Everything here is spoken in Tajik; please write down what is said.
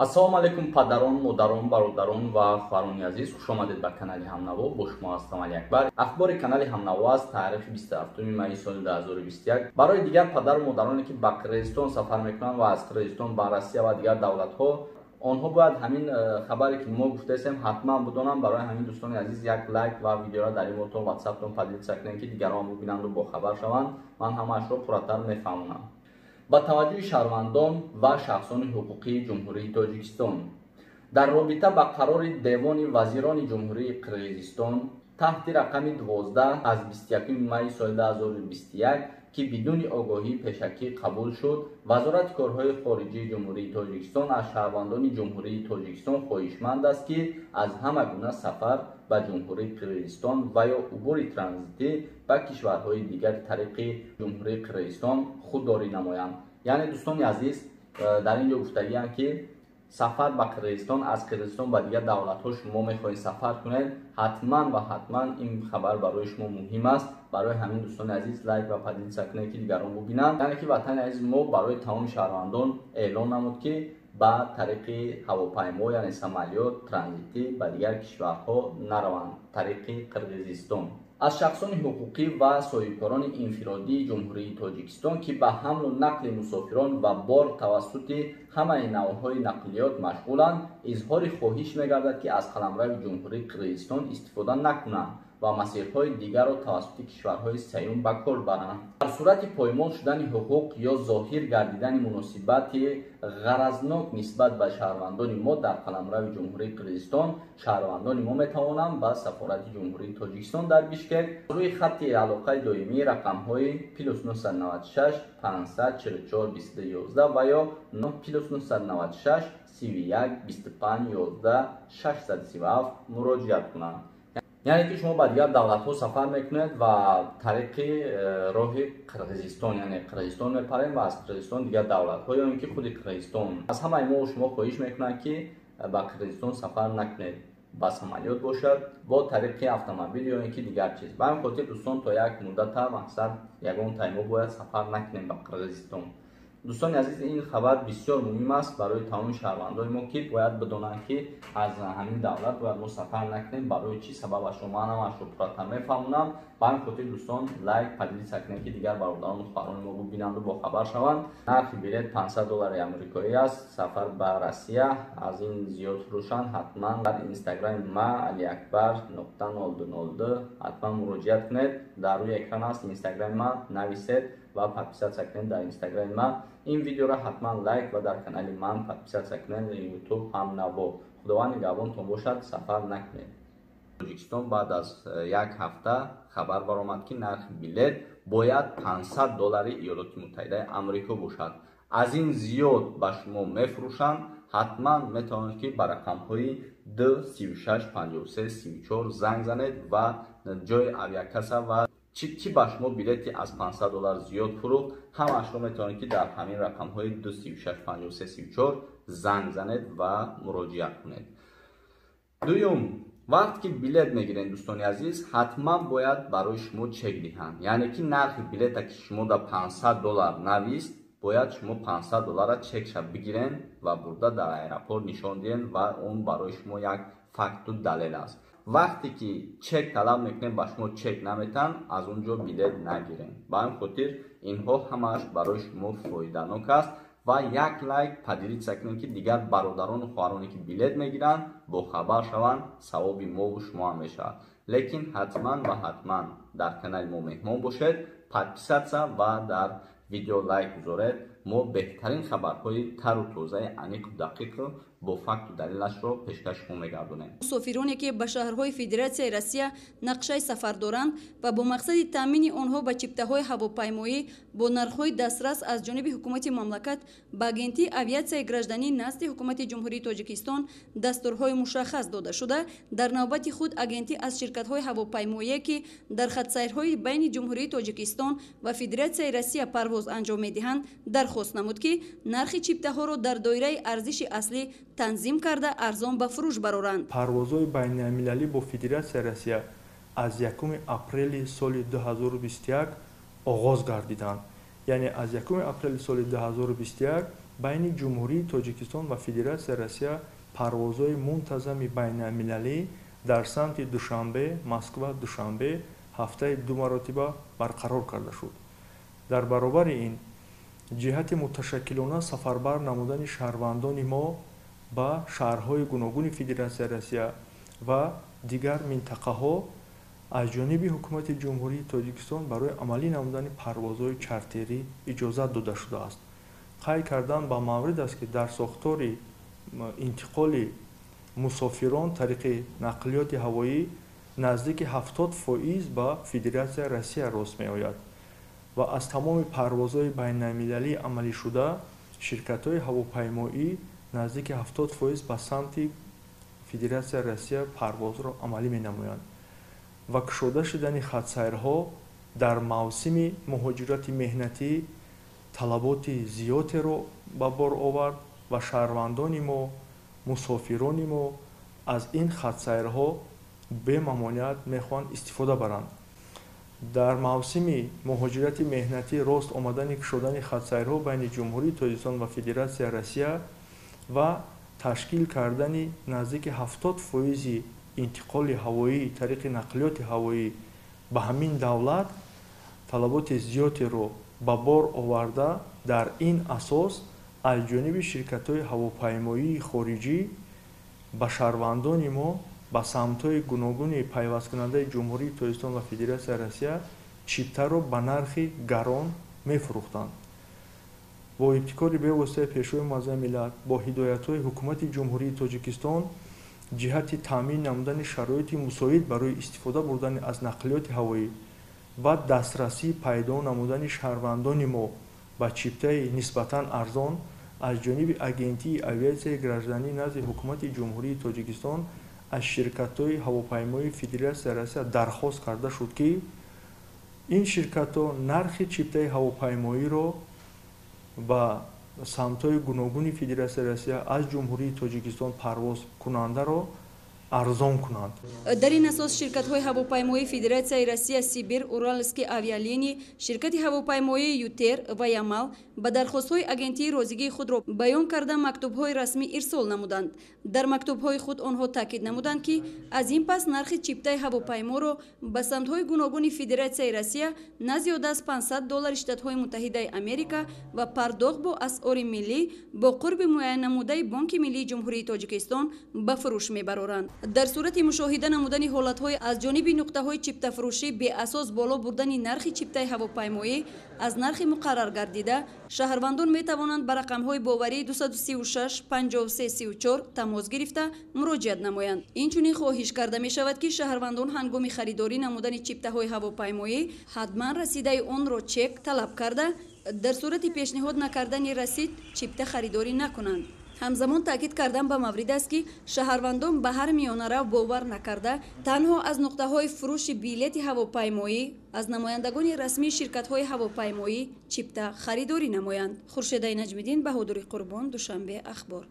Ассалому алайкум, падарон, модарон, бародарон ва хоҳарони азиз, хуш омадед ба канали Ҳамнаво. Бо шумо ҳастам Алиакбар. Ахбори канали Ҳамнаво аст таърихи 27 майи соли 2021. Барои дигар падару модароне, ки ба Қирғизистон сафар мекунанд ва аз Қирғизистон ба Россия ва дигар давлатҳо, онҳо бояд ҳамин хабаре, ки мо гуфтаистем, ҳатман бидонанд. Барои ҳамин, дӯстони азиз, як лайк ва видеоро дар имотон, ватсаптон поделиться кунед, ки дигарон бубинанду бохабар шаванд. Ман ҳамаашро пурратар мефаҳмонам. Ба таваҷҷӯҳи шаҳрвандон ва шахсони ҳуқуқии Ҷумҳурии Тоҷикистон: дар робита ба қарори Девони вазирони Ҷумҳурии Қирғизистон таҳти рақами 12 аз 21 майи соли 2021, ки бидуни огоҳии пешакӣ қабул шуд, Вазорати корҳои хориҷии Ҷумҳурии Тоҷикистон аз шаҳрвандони Ҷумҳурии Тоҷикистон хоҳишманд аст, ки аз ҳама гуна сафар ба Ҷумҳурии Қирғизистон ва ё убури транзитӣ ба кишварҳои дигари тариқи Ҷумҳурии Қирғизистон худдорӣ намоянд. Яъне, дӯстони азиз, дар ин ҷо гуфтагианд, ки сафар ба Қирғизистон, аз Қирғизистон ба дигар давлатҳо шумо мехоҳед сафар кунед, ҳатман ва ҳатман ин хабар барои шумо муҳим аст. Барои ҳамин, дӯстони азиз, лайк ва поделиться кунед, ки дигарон бубинанд. Яъне ки ватани азизи мо барои тамоми шаҳрвандон эълон намуд, ки ба тариқи ҳавопаймо, яъне самолёт, транзитӣ ба дигар кишварҳо нараванд тариқи Қирғизистон. Аз шахсони ҳуқуқӣ ва соҳибкорони инфиродии Ҷумҳурии Тоҷикистон, ки ба ҳамлу нақли мусофирон ва бор тавассути ҳамаи навъҳои нақлиёт машғуланд, изҳори хоҳиш мегардад, ки аз қаламрави Ҷумҳурии Қирғизистон истифода накунанд ва масирҳои дигарро тавассути кишварҳои сеюм ба кор баранд. Дар сурати поймол шудани ҳуқуқ ё зоҳир гардидани муносибати ғаразнок нисбат ба шаҳрвандони мо дар қаламрави Ҷумҳурии Қирғизистон, шаҳрвандони мо метавонанд ба сафорати Ҷумҳурии Тоҷикистон дар Бишкек рӯи хатти алоқаи доимии рақамҳои +996 544 22 11 ва ё +996 31 25 11 637 муроҷиат кунанд. Яъне ки шумо ба дигар давлатҳо сафар мекунед ва тариқи роҳи Қирғизистон, яъне Қирғизистон мепарем ва аз Қирғизистон дигар давлатҳо ё ин ки худи Қирғизистон, аз ҳамаи мо шумо хоҳиш мекунанд, ки ба Қирғизистон сафар накунед, ба самолёт бошад, бо тариқи автомобил ё ин ки дигар чиз. Ба ҳамин хотир, дӯстон, то як муддата, мақсад, ягон таймо бояд сафар накунем ба Қирғизистон. Дӯстони азиз, ин хабар бисёр муҳим аст барои тамоми шаҳрвандони мо, ки бояд бидонанд, ки аз ҳамин давлат бояд мо сафар накунем. Барои чӣ, сабабашро ман ҳамашро пурратар мефаҳмонам. Ба ҳамин хотир, дӯстон, лайк, поделиться кунед, ки дигар бародарону хоҳарони мо бубинанду бохабар шаванд. Нархи билет 500 доллари амрикоӣ аст, сафар ба Россия. Аз ин зиёд фурӯшанд, ҳатман дар инстаграми ма Алиакбар.0202 ҳатман муроҷиат кунед. Дар рӯи экран аст инстаграми ма, нависед ва подписаться кунед дар инстаграми ма. Ин видеоро ҳатман лайк ва дар канали ман подписаться кунед, Ютуб Ҳамнаво. Худованд нигаҳбонтон бошад, сафар накунед. Тоҷикистон баъд аз як ҳафта хабар баромад, ки нархи билет бояд 500 доллари Иёлоти Муттаҳидаи Амрико бошад. Аз ин зиёд ба шумо мефурӯшанд, ҳатман метавонед, ки ба рақамҳои 2 36 53 34 занг занед ва ҷои авиакасса ва чӣ ба шумо билети аз 500 доллар зиёд фурӯхт, ҳамаашро метавонед, ки дар ҳамин рақамҳои 2 36 53 34 занг занед ва муроҷиат кунед. Дуюм, вақте ки билет мегиред, дӯстони азиз, ҳатман бояд барои шумо чек диҳанд. Яъне ки нархи билета, ки шумо дар 500 доллар навист, бояд шумо 500 долларра чекша бигирен ва бурда дар аэропорт нишон диҳен ва он барои шумо як факту далел аст. Вақте ки чек талаб мекунем, ба шумо чек наметаҳанд, аз он ҷо билет нагирем. Ба ҳамин хотир инҳо ҳамааш барои шумо фоиданок аст. Ва як лайк, поделиться кунед, ки дигар бародарону хоҳароне, ки билет мегиранд, бохабар шаванд. Савоби мову шумо ҳам мешавад. Лекин ҳатман ва ҳатман дар канали мо меҳмон бошед, подписаться ва дар видео лайк гузоред. Мо беҳтарин хабарҳои тару тозаи, аниқу дақиқро бо факту далелашро пешкаш шумо мегардонем. Мусофироне, ки ба шаҳрҳои Федератсияи Россия нақшаи сафар доранд ва бо мақсади таъмини онҳо ба чиптаҳои ҳавопаймоӣ бо нархҳои дастрас аз ҷониби ҳукумати мамлакат, ба Агентии авиатсияи гражданӣ назди Ҳукумати Ҷумҳурии Тоҷикистон дастурҳои мушаххас дода шуда, дар навбати худ агентӣ аз ширкатҳои ҳавопаймоие, ки дар хатсайрҳои байни Ҷумҳурии Тоҷикистон ва Федератсияи Россия парвоз анҷом медиҳанд, дархост намуд, ки нархи чиптаҳоро дар доираи арзиши аслӣ танзим карда, арзон ба фурӯш бароранд. Парвозҳои байналмилалӣ бо Федератсияи Россия аз 1 апрели соли 2021 оғоз гардиданд. Яъне аз 1 апрели соли 2021 байни Ҷумҳурии Тоҷикистон ва Федератсияи Россия парвозҳои мунтазами байналмилалӣ дар самти Душанбе, Москва, Душанбе ҳафтаи 2 маротиба барқарор карда шуд. Дар баробари ин, ҷиҳати муташаккилона сафарбар намудани шаҳрвандони мо ба шаҳрҳои гуногуни Федератсияи Россия ва дигар минтақаҳо аз ҷониби Ҳукумати Ҷумҳурии Тоҷикистон барои амалӣ намудани парвозҳои чартерӣ иҷозат дода шудааст. Қайд кардан ба маврид аст, ки дар сохтори интиқоли мусофирон тариқи нақлиёти ҳавоӣ наздики 70% ба Федератсияи Россия рост меояд ва аз тамоми парвозҳои байналмилалӣ амалишуда ширкатҳои ҳавопаймоӣ наздики 70% ба самти Федератсияи Россия парвозро амалӣ менамоянд ва кушода шудани хатсайрҳо дар мавсими муҳоҷирати меҳнатӣ талаботи зиёдеро ба бор овард ва шаҳрвандони мо, мусофирони мо аз ин хатсайрҳо бемамониат мехоҳанд истифода баранд. Дар мавсими муҳоҷирати меҳнатӣ рост омадани кушодани хатсайрҳо байни Ҷумҳурии Тоҷикистон ва Федератсияи Россия ва ташкил кардани наздики 70% интиқоли ҳавоӣ тариқи нақлиёти ҳавоӣ ба ҳамин давлат талаботи зиёдеро ба бор оварда, дар ин асос аз ҷониби ширкатҳои ҳавопаймоии хориҷӣ ба шаҳрвандони мо ба самтҳои гуногуни пайвасткунандаи Ҷумҳурии Тоҷикистон ва Федератсияи Россия чиптаро ба нархи гарон мефурӯхтанд. Бо ибтикори бевоситаи Пешвои Муаззами миллат, бо ҳидоятҳои Ҳукумати Ҷумҳурии Тоҷикистон ҷиҳати таъмин намудани шароити мусоид барои истифода бурдани аз нақлиёти ҳавоӣ ва дастрасӣ пайдо намудани шаҳрвандони мо ба чиптаи нисбатан арзон аз ҷониби Агентии авиатсияи гражданӣ назди Ҳукумати Ҷумҳурии Тоҷикистон аз ширкатҳои ҳавопаймоии Федератсияи Россия дархост карда шуд, ки ин ширкатҳо нархи чиптаи ҳавопаймоиро ба самтҳои гуногуни Федератсияи Россия аз Ҷумҳурии Тоҷикистон парвозкунандаро арзон кунанд. Дар ин асос ширкатҳои ҳавопаймоии Федератсияи Россия Сибир, Уральский авиалинии, ширкати ҳавопаймоии Ютер ва Ямал ба дархостҳои агентии розигии худро баён карда мактубҳои расмӣ ирсол намуданд. Дар мактубҳои худ онҳо таъкид намуданд, ки аз ин пас нархи чиптаи ҳавопайморо ба самтҳои гуногуни Федератсияи Россия на зиёда аз $500 Штатҳои Муттаҳидаи Америка ва пардохт бо асъори миллӣ бо қурби муайяннамудаи Бонки Миллии Ҷумҳурии Тоҷикистон ба фурӯш мебароранд. Дар сурати мушоҳида намудани ҳолатҳои аз ҷониби нуқтаҳои чиптафурӯшӣ беасос боло бурдани нархи чиптаи ҳавопаймоӣ аз нархи муқаррар гардида, шаҳрвандон метавонанд ба рақамҳои боварии 236 53 34 тамос гирифта муроҷиат намоянд. Инчунин хоҳиш карда мешавад, ки шаҳрвандон ҳангоми харидорӣ намудани чиптаҳои ҳавопаймоӣ ҳатман расидаи онро чек талаб карда, дар сурати пешниҳод накардани расид чипта харидорӣ накунанд. Ҳамзамон таъкид кардан ба маврид аст, ки шаҳрвандон ба ҳар миёнарав бовар накарда, танҳо аз нуқтаҳои фурӯши билети ҳавопаймоӣ аз намояндагони расмии ширкатҳои ҳавопаймоӣ чипта харидорӣ намоянд. Хуршедаи Наҷмиддин, Баҳодури Қурбон, Душанбе, Ахбор.